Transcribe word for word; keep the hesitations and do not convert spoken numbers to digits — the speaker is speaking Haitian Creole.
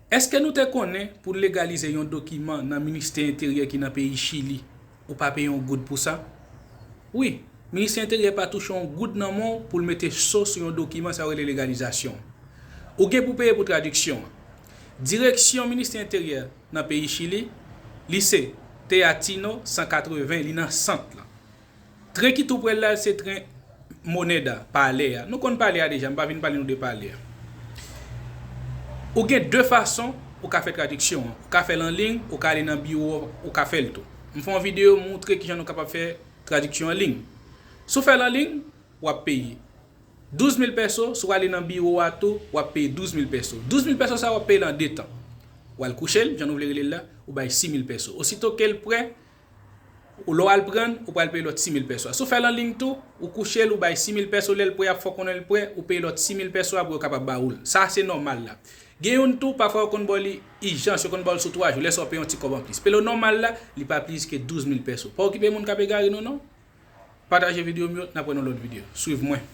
Èske nou te konnen pou legalize yon dokiman nan Ministè Enteryè ki nan peyi Chili, ou pa peye yon goud pou sa? Wi, Ministè Enteryè pa touche yon goud nan men w pou l mete so sou yon dokiman sa yo rele legalizasyon. Ou gen pou peye pou tradiksyon an. Direksyon Ministè Enteryè nan peyi Chili, li se Teatino san katreven, li nan sant lan. Tren ki tou prè l la, se tren Moneda, Palè a. Nou konn Palè a deja, m pa vin pale nou de Palè a. Ou gen de fason ou ka fè tradiksyon an. Ou ka fè l an liy, ou ka ale nan biwo, ou ka fè l tou. M fè yon videyo moutre kijan nou kapab fè tradiksyon an liy. Si w fè l an liy, w ap peye douz mil pèso, si w ale nan biwo a tou, w ap peye douz mil pèso. Douz mil pèso sa a, w ap peye l an de tan. W al kouche l, jan nou vle rele l la, ou bay sis mil pèso. Osito ke l prè, ou lè w al pran l, ou pral peye lòt sis mil pèso a. Si w fè l an liy tou, ou kouche l, ou bay sis mil pèso, lè l prè, y ap fè w konnen l prè, ou peye lòt sis mil pèso a pou yo kapab ba ou l. Sa se nòmal la. Gen youn tou, pafwa yo konn ba w li ijans, yo konn ba w l sou twa jou, lè sa w peye yon ti kòb anplis. Peye l nòmal la, li pa plis ke douz mil pèso. Pa okipe moun k ap egare nou non. Pataje videyo m yo, n ap wè nan lòt videyo. Swiv mwen.